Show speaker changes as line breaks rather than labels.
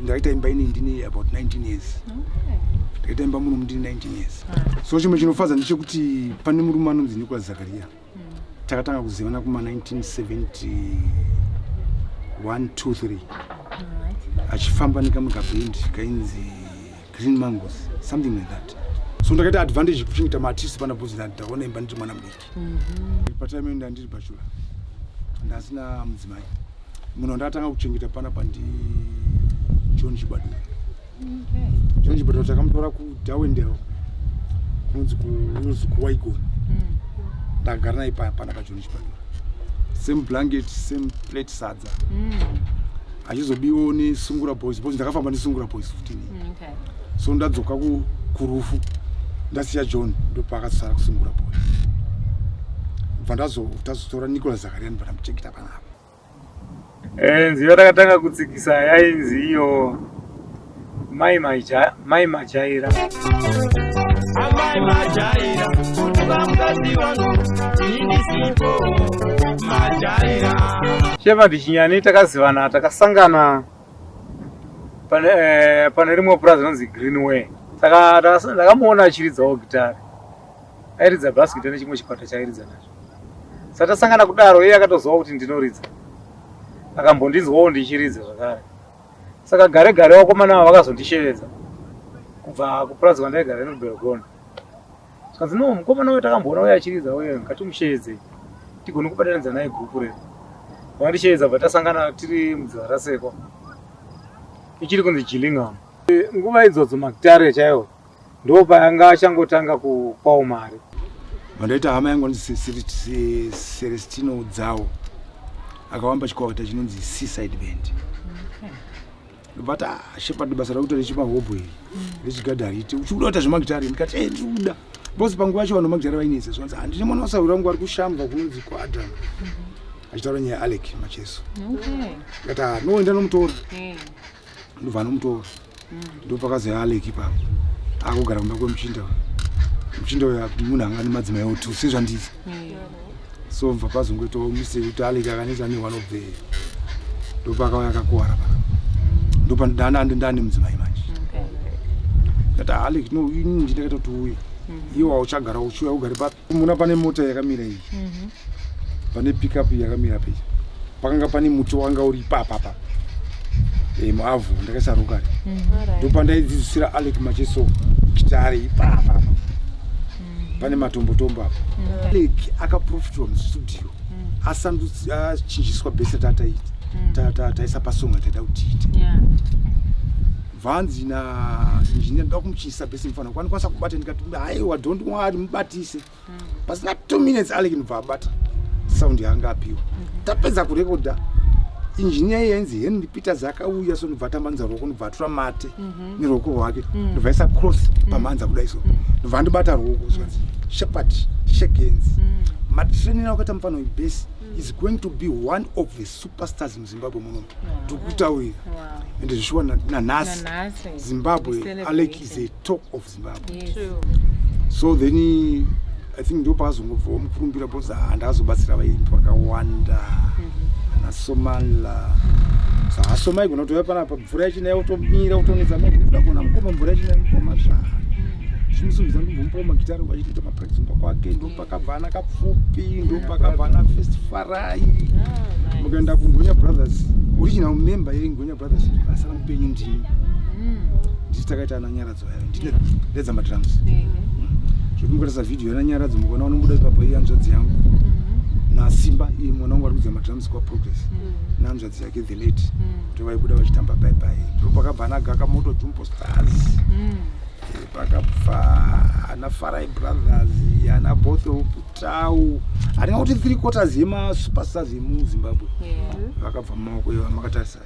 Ndakaita imba ini ndine about 19 years. Ndakaita imba muno ndine 19 years. So chimwe chinofadza ndechekuti pane murume anonzi Nicholas Zakaria. Takatanga kuzivana kuma 1971, 2, 3, achifamba nekamwe kabhendi kainzi Green Mangoes, something like that. So ndakaita advantage kuchengeta maartist pana because ndaona imba ndiri mwana mudiki. Patime ndandiri bachelor, ndasina mudzimai. Munhu wandakatanga kuchengeta panapa ndi John Chibadura. John Chibadura takamutora kuDarwendale, kunonzi kunonzi kuWaigon. Ndakagara naye panapa, John Chibadura, same blanket, same plate, sadza achizobiwawo neSungura Boys, because ndakafamba neSungura Boys 15. So ndadzoka kurufu, ndasiya John, ndopaakazosara kuSungura Boys. Bva tazotora Nicolas Zakaria, ndibva ndamuchengeta panapa.
Nziyo takatanga kutsikisa yainzi iyo Mai Majaira.
Amai majaira kutuka mukadzi wangu ini sipo, majaira.
Shepherd Chinyani takazivana, takasangana pane rimwe purazi rinonzi Greenway. Saka ndakamuona achiridzawo gitari, airidza bass guitar nechimwe chikwata chaairidza nacho. Saka tasangana kudaro, iye akatoziva kuti ndinoridza, akambondinzwawo ndichiridza zvakare. Saka gare gare vakomana ava vakazondishevedza kubva kupurazi kwandaigara nekuBelgona, zvikanzi, "No, mukomana uyo takamboona uyo achiridza uyo, ngatimushevedzei tigone kubatanidza naye gurupu redu." Vakandishevedza, bva tasangana tiri mudziva rasekwa, ichiri kunzi Gillingham. Nguva idzodzo magitare chaiwo ndo paanga achangotanga kupawo mari.
Vandaita hama yangu anonzi Celestino Dzawo, akavamba chikwata chinonzi Seaside Band. Ndobva, "Ah, Shepard, basa rakuita rechimahobho iri rechigadhariti, uchikuda kuita zvemagitari?" Ndikati, "E, ndiri kuda," because panguva yacho vanhu vemagitari vainetsa. Zvanzi, "Handine mwana wasahwira wangu ari kushamba kunonzi kuAdam," achitaura nyaya yaAlec Macheso. Ndikati, "Ah, no, enda nomutora." Ndobva anomutora, ndopakazoya Alec ipapo, akugara kumba kwemuchinda uyu. Muchinda uyu munhu anga nemadzimai otu sezvandiri. So bva pazongoitawo mistake kuti Alec akanetsa ne one of the, ndopakauya akakuwara pana, ndopandane ndane mudzimai manje. Ndati, "Alec, no, ini ndindakaita kuti uuye, iwe wauchagara uchiuya ugare papi?" Muna pane mota yakamira iyi, pane pickup yakamira pecha, pakanga pane muti wanga uri ipapapa muavhu, ndakaisa rokari, ndopandaidzidzisira Alec Macheso gitare ipapapa, pane matombotombo apa. Alec akaprofitwa mustudio, achinjiswa bhesi ratataita, taisa pasonga taida kuti tiite. Bvanzi na engineer, "Ndoda kumuchinjisa bhesi, mufana kwanikwanisa kubata?" Ndikati, "Haiwa, don't worry, mubatise." Pasina 2 minutes Alec ndobva abata sound yaanga apiwa. Tapedza kurekodha, injiniya yainzi Henry Peters akauya, so ndobva atambanudza ruoko, ndobva atora mate neruoko rwake, ndobva aisa cross pamhanza kudai, so ndobva andibata ruoko, zvikanzi, "Shepard, shake hands. Matraining akaita mufano webhesi is going to be one of the superstars muZimbabwe munomu, ndikutaurira." Ende zvishuwa, nanhasi Zimbabwe, Alec is a talk of Zimbabwe. So then I think ndo pakazongobvawo mukurumbira, because handakazobatsira vaimbi vakawanda naSomala. Sasoma igona kutouya panapa, mvura yachinaya, utomira, utonetsa, "Kuda kuona mukoma, mvura yachinaya, mukoma." Zva zvimusumbidza, ndobvomupawo magitari, vachitoita mapractice kumba kwake. Ndo pakabva ana Kapfupi, ndo pakabva ana First Farai. Mukaenda kuNgonya Brothers, original member yeNgonya Brothers asara mupenyu ndini, nditi takaita ana Nyaradzo ayo, ndine ndedza madrums. Zvekuti mukatarisa vhidhiyo yana Nyaradzo, mukaona vanobuda ipapo, iye hanzvadzi yangu naSimba, iye mwana wangu ari kudza madrums kwaProgress, nehanzvadzi yake the late, ndo vaibuda vachitamba baibai. Ndo pakabva ana Gaka Moto, Jumbo Stars. Pakabva ana Farai Brothers, ana Bothel Putau. Handinga kuti three quarters yemasuperstars emuZimbabwe vakabva mumaoko makatarisa.